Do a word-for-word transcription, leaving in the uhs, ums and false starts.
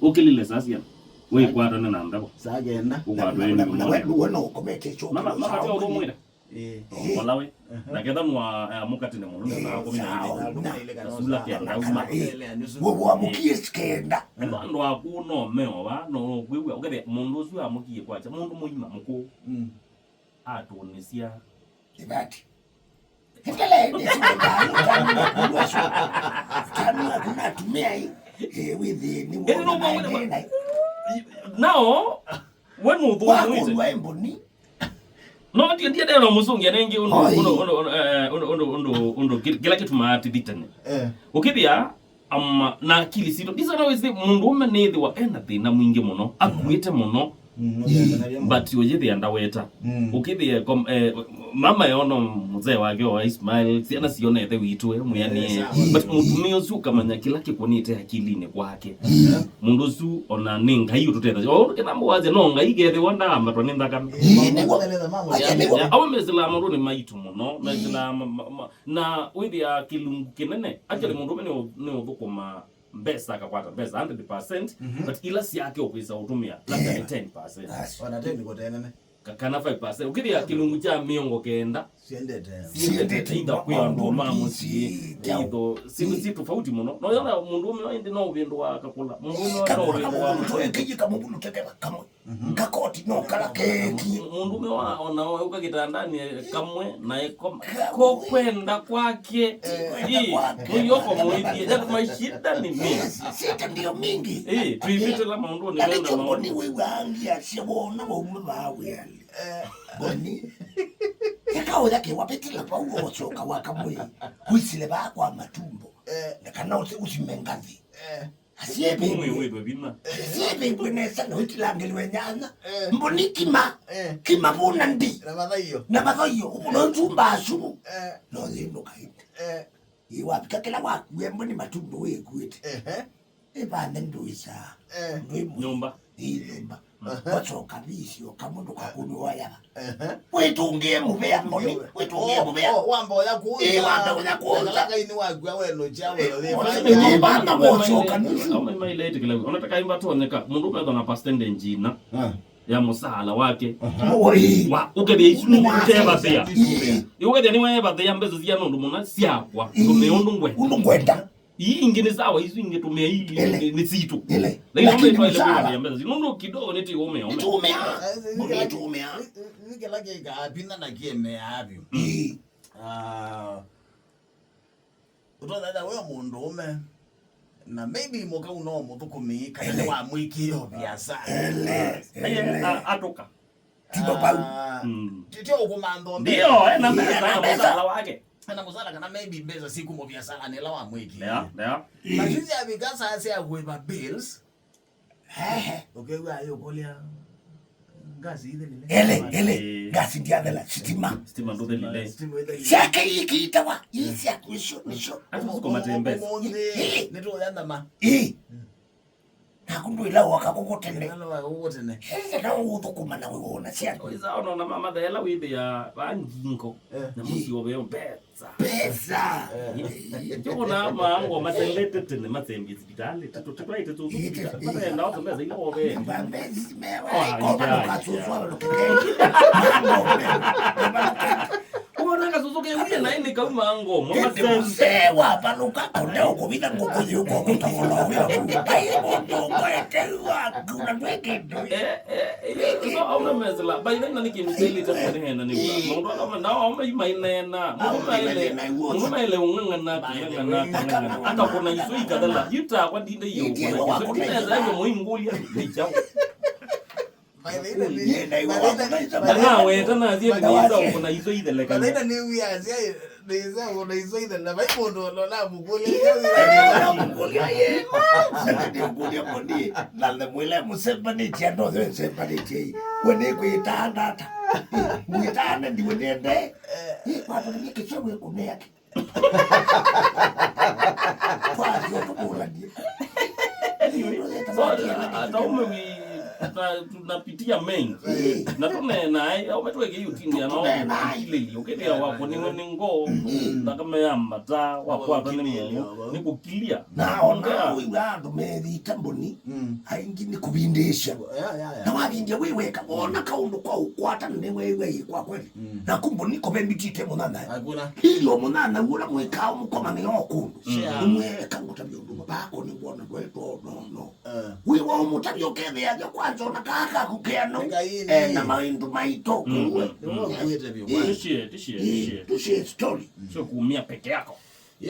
Ũkĩlile saa siana? Wĩkwatane na mbevo. Saa kenda. Ũkwatwe nĩ mwana. We, we no ũkomete kyo. Mama, mama, tio ũmwĩra. Eh. Ola we. Na ketha nwa, eh, mũkatine mũno nĩ saa kũmi na ilĩ. Sula kenda uma. Wewe wamukie kenda. Andũ, andũ aku no meo va, no kwĩw'a. Ũkethĩa mũndũ ũsu amũkie kwacha, mũndũ mũima mũkũũ. Mm. Atũnĩsya. Ivati. Endelea, endelea, sio mbaya, utanua, utanua, utanua, kuna tumia hii. Eh, wĩthĩe, nĩ wona, nao, we nũthũmũĩte. Wakolwa emboni. No, ti, ndiendee no mũsũngĩa nengĩ ũndũ, ũndũ, ũndũ, ũndũ, eh, ũndũ, ũndũ, ũndũ, ũndũ, kĩ-, kĩla kĩtumaa tĩthi tene. Eh. Ũkĩthĩa, ama, na akili sitũ. Ndisa no wĩsĩ mũndũũme nĩthĩwa ena thĩna mwingĩ mũno, akuĩte mũno, but ũyĩthĩa ndaweta. Ũkĩthĩa kom-, eh, mama yono mzee wake wa Ismail, syana sionete witũ, eh, mwĩanĩe. But mũtumĩa ũsu ũkamanya kĩla kĩkũnĩte akilinĩ kwake. Mũndũ ũsu ona nĩ Ngai ũtũtetha. O, kĩna mwasya no Ngai kethĩwa ndaambatwa nĩ nthakame. Ĩĩ, nĩguo. Ya, awa mesĩlaa maũndũ nĩ maitũ mũno, mesĩlaa ma-, ma-, ma-, na wĩthĩa kĩlungu kĩnene. Actually, mũndũũme nĩ ũ-, nĩ ũthũkũma mbesa, akakwata mbesa hundred percent, but ila syake ũkwĩsa ũtũmĩa labda nĩ ten percent. Ona ten kũtenene. Ka-, kana five percent. Ũkĩthĩa kĩlungu kya mĩongo kenda, siendete, siendete either kwĩ andũ ma mũsyĩ, either syĩndũ syĩ tofauti mũno. No yona mũndũũme wa ĩndĩ no ũvĩndũa akakũla. Mũndũũme no ũvĩndũa. Kamũbulu twekĩie kamũbulu teke kamwe. Kakoti no kala keekie. Mũndũũme wa, ona ũka kĩtandanĩ kamwe na ĩkoma. Ko kwenda kwake. Ĩ, mũyoko mũithie. Yaani mashida ni mingi. Shida ndio mingi. Ĩ, twĩvĩtĩla maũndũnĩ mena maũndũ. Mboni wĩw'aa ngiasya wona wauma vaa wĩanĩ. Mboni. Eka ũya kĩwavĩtĩla vau wocoka waka mwĩĩ. Wĩsile vaa kwa matumbo. Na kana ũsi-, ũsime ngathĩ. Asyai vĩmbwe nesa na wĩtilangĩlwe nyanya. Mboni kima. Kima vuna ndi. Na mathaio. Na mathaio. Ũkũna ũtumba asumu. No yĩndũka ĩndĩ. Ĩwavika kĩla wakue mboni matumbo wĩkuĩte. Ĩvande ndũĩsaa. Ndũĩ mũĩ. Nyũmba. Ĩĩ, nyũmba. Wacoka visi o kamwe ndũkakũnwe wayava. Wĩtũngĩe mũvea mboni, wĩtũngĩe mũvea. Wamba ũya kũnza. Ĩĩ, wamba ũya kũnza. Kaini wakua wenũkya wĩthĩe. Ĩĩ, vana wocoka nusu. Auma mailetikĩla ona ta kaimba tonyeka mũndũ ũmethwa na percentage ina ya mũsaala wake. Wa ũkethĩa isu nĩ ũtevathĩa. Ĩĩ. Ũkethĩa nĩ wevathĩa mbesa sia nũndũ mũna syakwa. Tũmĩe ũndũ ngwenda. Ũndũ ngwenda. Ii ingĩ nĩ sawa, isu ingĩ tũmĩa ii nĩ, nĩ sitũ. Lakini lakini twaile kwĩanĩa mbesa. Nũndũ kidogo nĩ tiũmĩa. Nĩtũmĩa. Nĩtũmĩa. Nĩ kĩla kĩkaa vinya na kĩemeaa vyũ. Ĩĩ. Ah, ũtonya we mũndũũme, na maybe mũkau no mũthũkũmi, kana nĩ wamwĩkĩe o biasaa. Ele. Ele. Atũka. Tivo vau. Titio ũkũmantha mbesa. Ndio, ena mbesa, ena mbesa. Mũsala wake. Ena mũsala kana maybe mbesa sikumũ biasalanĩ ĩla wamwĩkie. Yeah, yeah. Lakini avika saa sya kũĩva bills. Ehe. Ũkew'a ayũkũlya ngasi ithelile. Ele, ele, ngasi ndyathela, sitima. Sitima ndũthelile. Sitima ithelile. Syake ikiitawa, ii syaku icio nĩcio. Ati ũsuko matembesa. Ũmũnthĩ, nĩtũũya ndama. Ii. Naku ndwĩla woka kũkũ tene. Ĩla woka kũkũ tene. Ĩla no ũthũkũma na wĩwona syana. Wĩsa ona ona mama thela wĩthĩa va ngingo. Eh. Na mũsyĩ ũveo mbesa. Pesa. Eh. Ndio ona maango matembete tene, matembie sipitalĩ. Tatu tatu ite tu. Ite. Mata enda watu mbesa ile wove. Mbamba mbesi mewa. Oh, ikoba ya, nukasuswa ya. Lukekeli. Mambo. Ũkona kasusu ke wĩe naĩ nĩ kauma ngoma. Ĩndĩ mũsee wavaluka, ũnde ũkũvitha ngũkũ yĩũka ũkũtogola wĩa kũu. Ai, mũndũ ũkoete waku, na ndwĩ kĩndũ. Eh, eh, eh, so, auna mesela. By then, nani kĩndũ kĩlĩte kũneena nĩ wĩa. Mũndũ akama, nao auma imainena. Mũndũ maile, mũndũ maile ũng'ang'ana, kũng'ang'ana, kũng'ang'ana. Ata kũna isu ikathela. Yuta kwa ndinde iyo kũna isu. Kineza yo mũingũlia. Nĩ chao. Naweta nasie nĩnĩsa ũkũna iso ithelekana. Nĩwĩasya nĩsa ũkũna iso ithelekana. Vai mũndũ ona namũkũlya. Namũkũlya ye. Nĩũkũlya mũni. Na nthemwĩle mũsembanĩtye andũ othe nsembanĩtye. We nĩkwĩtaa ndata. Mwĩtaa na ndiwe nĩende. Kwatũnĩkĩsya wĩkũneake. Twathiĩ tũkũlanie. Anyway, so, uh, ata ũmwe wi Tuna- tunapitia mengi. Eh. Na tuneenae, aume tweke yu tindi ana Tuneenae. Ukilili, ukithia wakwa ni ni ngo, thakame ya mata, wakwata ni mo, ni kukilia. Na ona wĩw'a andũ methĩĩte mboni, mm, aingĩ nĩ kũvindĩĩsya. Yeah, yeah, yeah. Na wavindĩa wĩ weka, wona kaũndũ kwa ũkwata nĩ weew'a ĩ kwa kweli. Mm. Na kumbo nĩ kũvembitĩte mũnana. Hakuna. Ili o mũnana ũla mwĩkaa mũkomane o kũndũ. Sure. Nĩmweka ngũtavya ũndũ bako nĩ wona ndwaĩtwa no, no. Eh. Wĩ wa ũmũtavya ũkethĩa kwanza ona kaa kaku keano. Ngai nĩ- Eh, na maĩndũ maitũ. Mm, kuwe. Mm. Nĩ wona ngwĩte vyũ. Eh. Tishie, tishie, eh, tishie. Tishie story. Sio kuumia peke yako.